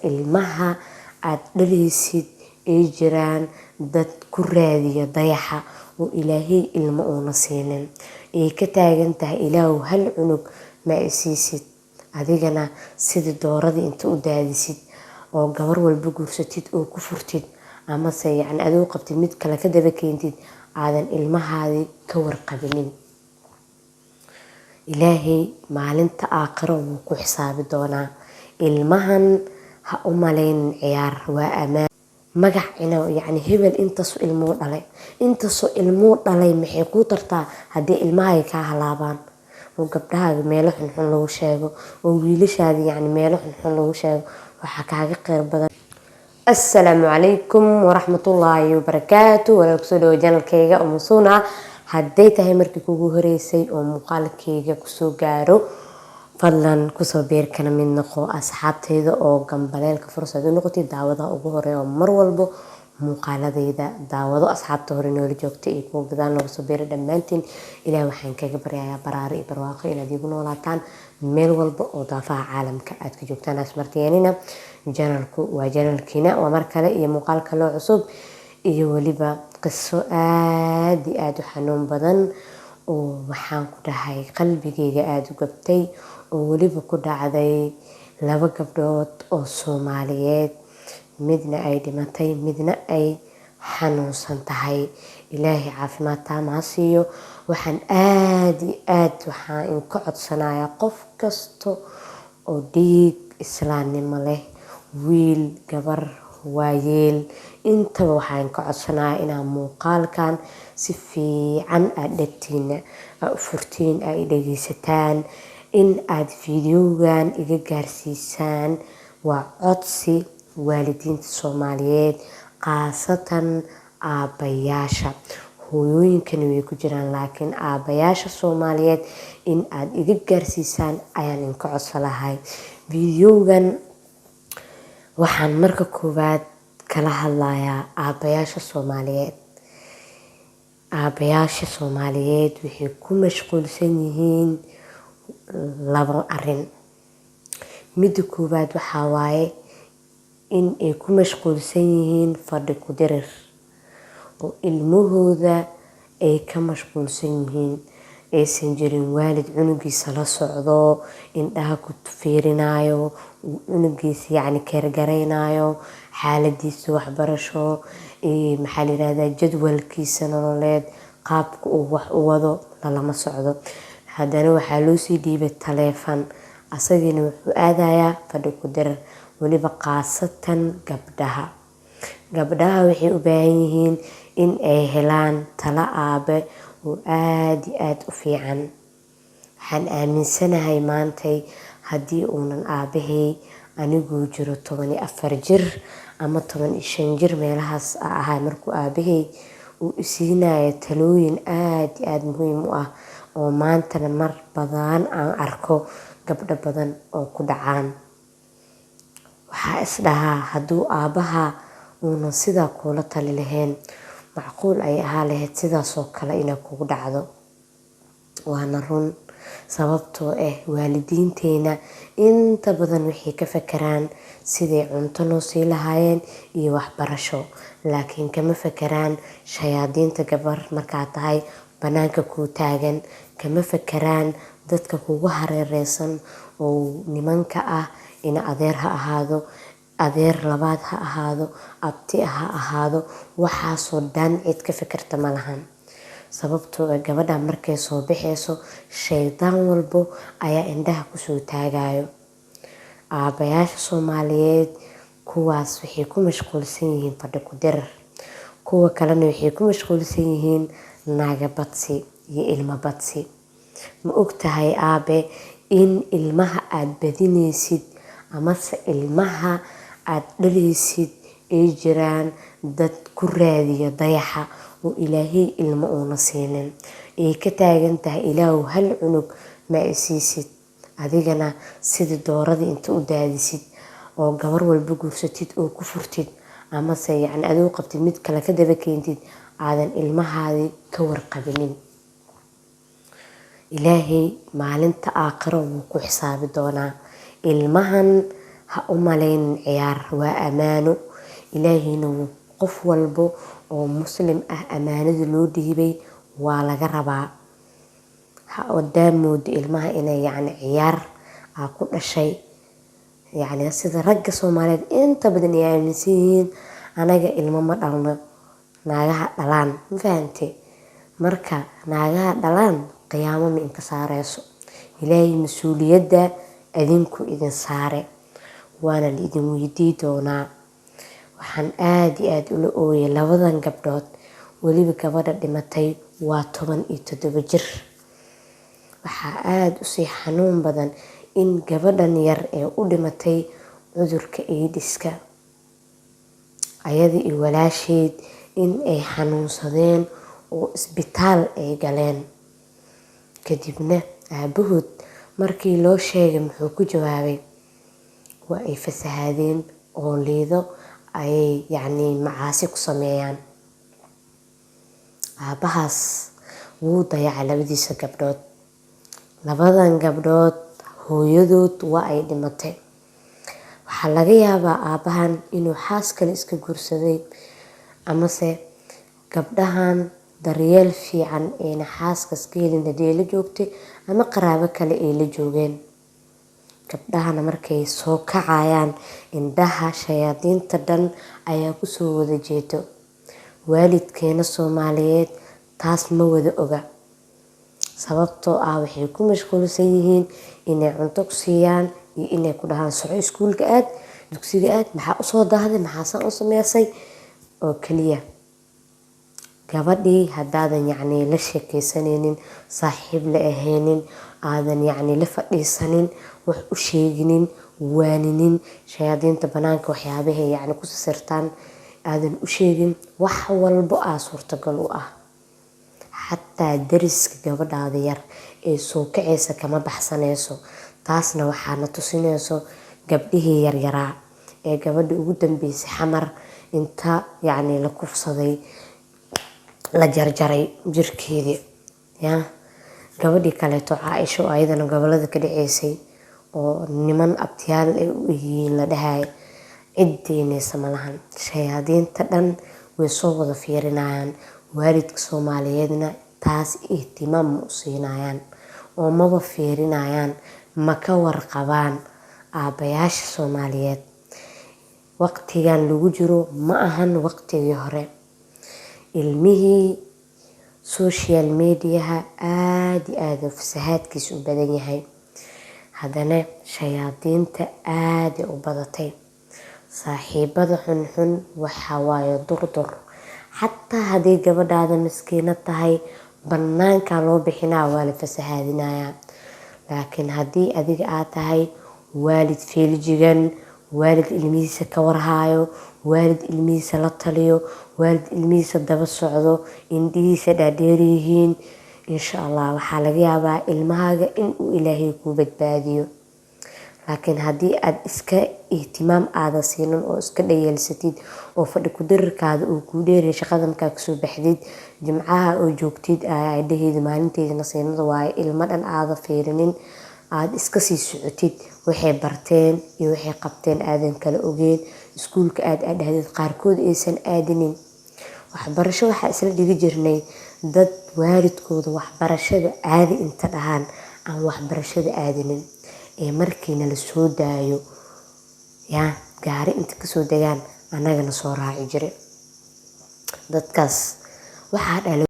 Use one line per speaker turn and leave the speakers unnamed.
Ilmaha aad dhaleysid ay jiraan dad ku raadiya dayaxa oo Ilaahay ilmo uuna siinin, ay ka taagan tahay Ilaahu hal cunug ma isiisid, adigana sidii dooradii inta u daadisid oo gabar walba guursatid oo ku furtid, amase yacni adoo qabtid mid kale ka daba keentid, aadan ilmahaadii ka warqabinin. Ilaahay maalinta aakhiro wuu ku xisaabi doonaa. Ilmahan ha u malaynin ciyaar, waa ammaan magac ina yacni hebel intaasoo ilmuu dhalay, intaasoo ilmuu dhalay. Maxay kuu tartaa haddii ilmahaaga kaa halaabaan oo gabdhahaaga meelo xunxun lagu sheego oo wiilashaada yacni meelo xunxun lagu sheego? Waxaa kaaga kheyr badan. Assalaamu calaykum waraxmatullaahi wabarakaatu. Walaal, kusoo dhawo channelkayga Umusuna. Hadday tahay markii kugu horeysay oo muuqaalkayga kusoo gaaro, fadlan kusoo biirkana mid noqo asxaabtayda oo gambaleelka fursad u noqotay daawadaha ugu horeeya oo mar walbo muuqaaladayda daawado. Asxaabta hore noola joogta iyo kuwa gadaal nooga soo biira, dhammaantiin Ilaah waxaan kaga baryayaa baraare iyo barwaaqo inaad iigu noolaataan meel walba oo daafaha caalamka aad ka joogtaan. Asmartiyanina, channelku waa channelkiina. Waa mar kale iyo muuqaal kaloo cusub iyo weliba qiso aada iyo aada u xanuun badan oo waxaan ku dhahay qalbigayga aada u gabtay, oo weliba ku dhacday laba gabdhood oo Soomaaliyeed, midna ay dhimatay, midna ay xanuunsan tahay. Ilaahay caafimaad taama ha siiyo. Waxaan aada iyo aada waxaan inka codsanayaa qof kasta oo dhiig islaamnimo leh, wiil, gabar, waayeel, intaba waxaan ka codsanayaa inaa muuqaalkan si fiican aada dhegtiina aa u furtiin, aa i dhegeysataan, in aad fiidiyogan iga gaarsiisaan. Waa codsi waalidiinta Soomaaliyeed, khaasatan aabbayaasha. Hooyooyinkani way ku jiraan, laakiin aabbayaasha Soomaaliyeed in aad iga gaarsiisaan ayaan inka codsan lahay. Fiidiyogan waxaan marka koowaad kala hadlayaa aabbayaasha Soomaaliyeed. Aabbayaasha Soomaaliyeed waxay ku mashquulsan yihiin labo arin. Midda koowaad waxaa waaye in ay ku mashquulsan yihiin fadhi ku dirir oo ilmahooda ay ka mashquulsan yihiin. Aysan jirin waalid cunugiisa la socdo, indhaha ku fiirinayo cunugiisa, yacni keergareynayo xaaladiisa waxbarasho, maxaa la yirahdaa, jadwalkiisa nololeed, qaabka uu wax u wado lalama socdo. Haddana waxaa loo sii dhiibay taleefan, asagiina wuxuu aadayaa fadhi ku dirir, weliba khaasatan gabdhaha. Gabdhaha waxay u baahan yihiin in ay helaan talo aabe oo aada iyo aada u fiican. Waxaan aaminsanahay maantay haddii uunan aabahay aniguu jiro 14 jir ama 15 jir meelahaas ahaa markuu aabahay uu isiinayo talooyin aada iyo aada muhiim u ah, oo maantana mar badan aan arko gabdho badan oo ku dhacaan. Waxaa is dhahaa, hadduu aabbaha uunan sidaa kuula tali lahayn, macquul ay ahaa lahayd sidaasoo kale inay kugu dhacdo. Waana run, sababtoo ah waalidiinteena inta badan waxay ka fakaraan siday cunto noo sii lahaayeen iyo waxbarasho, laakiin kama fakaraan shayaadiinta gabar markaa tahay banaanka kuu taagan. Kama fakaraan dadka kugu hareereysan oo nimanka ah, ina adeer ha ahaado, adeer labaad ha ahaado, abti ha ahaado. Waxaasoo dhan cid ka fikirta ma lahan, sababtoo ah gabadha markay soo baxayso shaydaan walbo ayaa indhaha kusoo taagayo. Aabayaasha Soomaaliyeed kuwaas waxay ku mashquulsan yihiin fadhi ku dirir, kuwa kalena waxay ku mashquulsan yihiin naaga badsi iyo ilmo badsi. Ma ogtahay, aabe, in ilmaha aada badinaysid amase ilmaha aada dhaleysid ay jiraan dad ku raadiya dayaxa oo Ilaahay ilmo uuna siinin, ay ka taagan tahay Ilaahu hal cunug ma isiisid, adigana sidii dooradii inta u daadisid oo gabar walba guursatid oo ku furtid, amase yacni adoo qabtid mid kale ka daba keentid, aadan ilmahaadii ka warqabinin? Ilaahay maalinta aakhiro wuu ku xisaabi doonaa. Ilmahan Ha u malaynin ciyaar, waa ammaano. Ilaahayna wuu qof walbo oo Muslim ah ammaanada loo dhiibay waa laga rabaa. Ha hadaa moodo ilmaha inay yacni ciyaar aa ku dhashay, yacni sida ragga Soomaaliyeed inta badan ay aaminsan yihiin, anaga ilmo ma dhalno, naagaha dhalaan. Ma fahantay? Marka naagaha dhalaan qiyaamo ma inka saareyso. Ilaahay mas-uuliyadda adinku idin saare, waana la idin weydii doonaa. Waxaan aada iyo aada ula ooyay labadan gabdhood. Weliba gabadha dhimatay waa 17 jir. Waxaa aada usii xanuun badan in gabadhan yar ee u dhimatay cudurka AIDS-ka, ayada iyo walaasheed in ay xanuunsadeen oo isbitaal ay galeen. Kadibna aabahood markii loo sheegay muxuu ku jawaabay? Waa ay fasahaadeen oo liido ayay yacni macaasi ku sameeyaan. Aabahaas wuu dayacay labadiisa gabdhood. Labadan gabdhood hooyadood waa ay dhimatay. Waxaa laga yaabaa aabahan inuu xaas kale iska guursaday, amase gabdhahan daryeel fiican ayna xaaskaas ka helin haddii ay la joogtay ama qaraabo kale ay la joogeen. Gabdhahana markay soo kacayaan, indhaha shayaadiinta dhan ayaa kusoo wada jeedo. Waalidkeena Soomaaliyeed taas ma wada oga, sababtoo ah waxay ku mashquulsan yihiin inay cunto ku siiyaan iyo inay ku dhahaan soco, iskuulka aad, dugsiga aad, maxaa usoo daahday, maxaa saan u sameysay oo keliya. Gabadhii haddaadan yacni la sheekeysanaynin, saaxiib la ahaynin, aadan yacni la fadhiisanin, wax u sheeginin, waaninin, shayaadiinta banaanka waxyaabahay yacni ku sisirtaan aadan u sheegin, wax walbo aa suurtagal u ah. Xataa dariska gabadhaada yar ee soo kacaysa kama baxsanayso. Taasna waxaa na tusinayso gabdhihii yaryaraa ee gabadhii ugu dambeysay Xamar inta yacni la kufsaday, la jarjaray jirkeedii ya. Gabadhii kaleeto Caaisho oo ayadana gobolada ka dhaceysay oo niman abtiyaal ay u yihiin la dhahay, cid deyneysa malahan. Shayaadiinta dhan way soo wada fiirinayaan. Waalidka Soomaaliyeedna taas ihtimaam ma u siinayaan oo maba fiirinayaan, ma ka warqabaan aabbayaasha Soomaaliyeed. Waqtigan lagu jiro ma ahan waqtigii hore. Ilmihii social mediaha aada iyo aada fasahaadkiisa u badan yahay, haddana shayaadiinta aada u badatay. Saaxiibada xunxun waxa waaye durdur. Xataa haddii gabadhaada miskiino tahay, banaanka loo bixinaa, waa la fasahaadinayaa. Laakiin haddii adiga aad tahay waalid feeljigan, waalid ilmihiisa ka warhaayo, waalid ilmihiisa la taliyo, waalid ilmihiisa daba socdo, indhihiisa dhaadheer yihiin, insha Allah waxaa laga yaabaa ilmahaaga inuu Ilaahay kuu badbaadiyo. Laakiin haddii aad iska ihtimaam aada siinin oo iska dhayeelsatid oo fadhi ku-dirirkaada uu kuu dheeryahay, shaqada markaa kasoo baxdid, jimcaha oo joogtid, dhaheeda maalinteeda nasiinada waaye, ilmo dhan aada fiirinin, aada iska sii socotid, waxay barteen iyo waxay qabteen aadan kala ogeyn, iskuulka aad aad dhahdid, qaarkood aysan aadinin waxbarasho. Waxaa isla dhigi jirnay dad waalidkooda waxbarashada aadi inta dhahaan aan waxbarashada aadinin, ee markiina la soo daayo yaa gaari inta kasoo degaan annagana soo raaci jiray. Dadkaas waxaa dhalay